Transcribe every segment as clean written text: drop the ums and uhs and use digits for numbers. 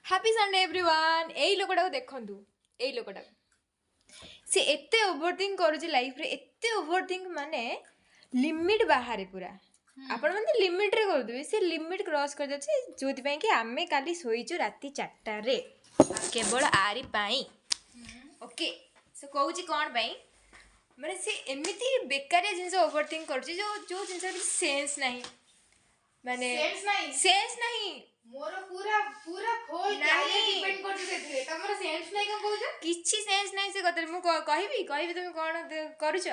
Happy Sunday everyone. ଏଇ ଲୋକଟାକୁ ଦେଖନ୍ତୁ, ଏଇ ଲୋକଟାକୁ। ସେ ଏତେ ଓଭର ଥିଙ୍କ କରୁଛି ଲାଇଫରେ, ଏତେ ଓଭର ଥିଙ୍କ, ମାନେ ଲିମିଟ୍ ବାହାରେ ପୁରା। ଆପଣମାନେ ଲିମିଟ୍ରେ କରୁଥିବେ, ସେ ଲିମିଟ୍ କ୍ରସ୍ କରିଯାଉଛି, ଯେଉଁଥିପାଇଁ କି ଆମେ କାଲି ଶୋଇଛୁ ରାତି 4ଟାରେ କେବଳ ଆରି ପାଇଁ। ଓକେ, ସେ କହୁଛି କ'ଣ ପାଇଁ, ମାନେ ସେ ଏମିତି ବେକାରିଆ ଜିନିଷ ଓଭର ଥିଙ୍କ କରୁଛି, ଯେଉଁ ଯେଉଁ ଜିନିଷର କିଛି ସେନ୍ସ ନାହିଁ, ମାନେ ସେନ୍ସ ନାହିଁ। ସେନ୍ସ ନାହିଁ। ମୋର ପୁରା ପୁରା ହୋଲ ନାହିଁ। କ୍ୟାରିୟର ଡିପେଣ୍ଡ କରୁଛି ସେଥିରେ। ତମର ସେନ୍ସ ନାହିଁ କଣ କହୁଛ? କିଛି ସେନ୍ସ ନାହିଁ ସେ କଥାରେ। ମୁଁ କହିବି ତମେ କ'ଣ କରୁଛ? କଣ କରୁଛ?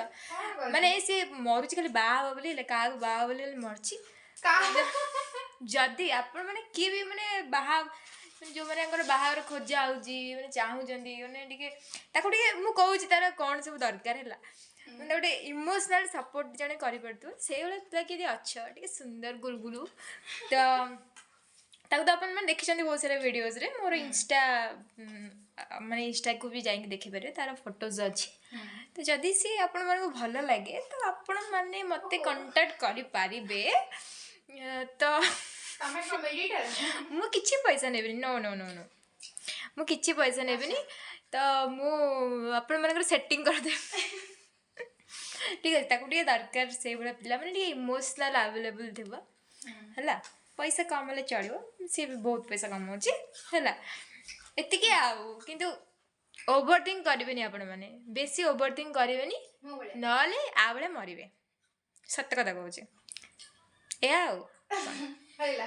ମାନେ ସେ ମରୁଛି ଖାଲି ବାହା ହବ ବୋଲି, ହେଲେ କାହାକୁ ବାହା ହବ ବୋଲି ହେଲେ ମରୁଛି। ଯଦି ଆପଣ ମାନେ କିଏ ବି ମାନେ ବାହା, ମାନେ ଯେଉଁମାନଙ୍କର ବାହାଘର ଖୋଜା ହେଉଛି, ମାନେ ଚାହୁଁଛନ୍ତି, ମାନେ ଟିକେ ତାକୁ ଟିକେ ମୁଁ କହୁଛି ତାର କ'ଣ ସବୁ ଦରକାର ହେଲା। ମାନେ ଗୋଟେ ଇମୋସନାଲ୍ ସପୋର୍ଟ ଜଣେ କରିପାରୁଥିବ, ସେଇଭଳିଆ ପିଲା କିଏ ଯଦି ଅଛ, ଟିକେ ସୁନ୍ଦର ଗୁଲଗୁଲୁ, ତ ତାକୁ ତ ଆପଣମାନେ ଦେଖିଛନ୍ତି ବହୁତ ସାରା ଭିଡ଼ିଓଜରେ। ମୋର ଇନଷ୍ଟା, ମାନେ ଇନଷ୍ଟାକୁ ବି ଯାଇକି ଦେଖିପାରିବେ, ତାର ଫଟୋଜ୍ ଅଛି। ତ ଯଦି ସିଏ ଆପଣମାନଙ୍କୁ ଭଲ ଲାଗେ, ତ ଆପଣମାନେ ମୋତେ କଣ୍ଟାକ୍ଟ କରିପାରିବେ। ତ ତମେ କଣ ଏଡିଟର? ମୁଁ କିଛି ପଇସା ନେବିନି। No, no, no, no, ମୁଁ କିଛି ପଇସା ନେବିନି। ତ ମୁଁ ଆପଣମାନଙ୍କର ସେଟିଂ କରିଦେବି, ଠିକ୍ ଅଛି? ତାକୁ ଟିକେ ଦରକାର ସେଇଭଳିଆ ପିଲା, ମାନେ ଟିକେ ଇମୋସନାଲ୍ ଆଭେଲେବୁଲ୍ ଥିବ, ହେଲା। ପଇସା କମ୍ ହେଲେ ଚଳିବ, ସିଏ ବି ବହୁତ ପଇସା କମାଉଛି, ହେଲା। ଏତିକି ଆଉ। କିନ୍ତୁ ଓଭର ଥିଙ୍କ କରିବେନି ଆପଣମାନେ, ବେଶୀ ଓଭର ଥିଙ୍କ କରିବେନି। ମୋ ଭଳିଆ। ନହେଲେ ଆ ଭଳିଆ ମରିବେ, ସତ କଥା କହୁଛି। ଏହା ଆଉ ହେଲା।